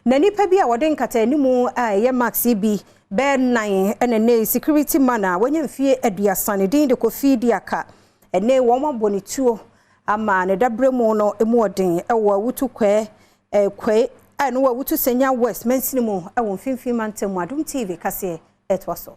Na nnipa bi a wɔde nkataanimu a ɛyɛ mask yi bi bɛyɛ nnan ɛna ne security man a wanya mfie 30, ne din de Kofi Diaka, ɛne wɔn abɔ ne tuo ama ne dabrɛ mu no emu ɔden ɛwɔ Awutu Kwɛ Kwae a ɛno wɔ Awutu Senya West mansini mu ɛwɔ Mfimfini Mantam mu. Adom TV kaseɛ ɛtoa so.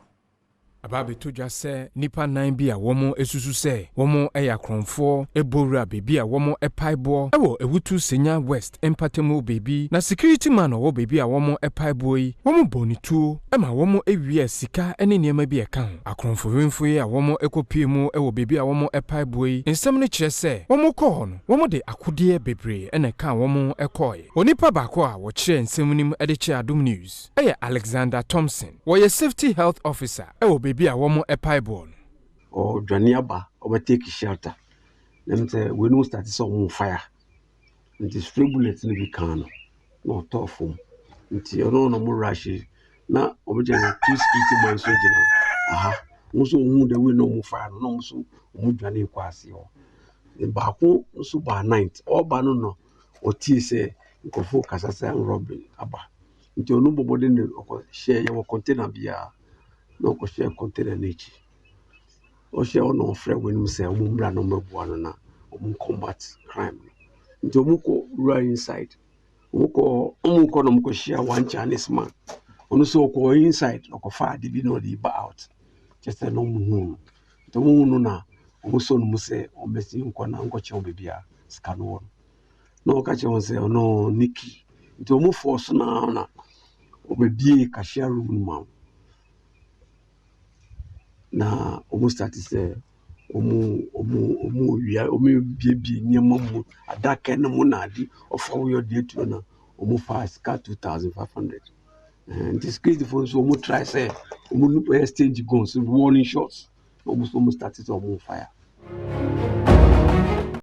Aba abɛtɔ dwa sɛ nnipa nnan bi a wɔn susu sɛ wɔn yɛ akorɔmfoɔ bɔ wura baabi a wɔn pae boɔ wɔ Awutu Senya West mpatamu baabi, na security man a ɔwɔ baabi a wɔn pae boɔ yi, wɔn bɔ ne tuo ma wɔn wia sika ne nneɛma bi a ɛka ho. Akorɔmfo wemfo yi a wɔn kɔpue mu wɔ baabi a wɔn pae boɔ yi, nsɛm no kyerɛ sɛ wɔn kɔɔ hɔ no, wɔn de akodeɛ bebree na ɛkaa wɔn kɔɔeɛ. Onipa baako a wɔkyerɛɛ nsɛm no mu de kyerɛɛ Adom News yɛ Alexander Thompson. Wɔyɛ Safety Health Officer wɔ baabi a wɔn pae boɔ no. Ɔdwane aba, ɔbɛtake shelter na m sɛ weinom start sɛ ɔmo fire, nti stray bullet no bi kaa no na ɔtɔɔ fam, nti ɔno na ɔmo rush na ɔmo gyina. Two security man nso gyina aha, ɔmo nso ohun the way na ɔmo fire no na ɔmo nso ɔmo dwane kɔ ase hɔ. Baako nso baa night, ɔba no no ɔtie sɛ nkurɔfoɔ kasa sɛ armed robbery aba, nti ɔno bɔ mmɔden na ɔkɔhyɛ, yɛwɔ container biara, na ɔkɔhyɛ container n'akyi. Ɔhyɛ hɔ na ɔfrɛ wɔn sɛ ɔmo mmra na ɔmo bɛboa no na ɔmo combat crime no. Nti ɔmo kɔ wura inside, ɔmo kɔ na ɔmo kɔ hyia one Chinese man. Ɔno nso ɔkɔ inside ɔkɔfa ade bi na ɔde ba out, kyerɛ sɛ na ɔmo hu no. Nti ɔmo hu no na ɔmo sɔ no mu sɛ ɔmmɛsi nkɔ na nkɔkyerɛ wɔn baabi a sika no wɔ no, na ɔka kyerɛ wɔn sɛ ɔno ne key. Nti ɔmo force na ɔbɛbie cashier room no ma wɔn, na ɔmo start sɛ ɔmo wia, ɔmo biebie nneɛma mu, adaka no mu na ade ɔfa woyɛ ɔde etuo na ɔmo fa sika 2,500. Nti security fo nso ɔmo try sɛ ɔmo exchange guns, warning shots, na ɔmo nso ɔmo start sɛ ɔmo fire.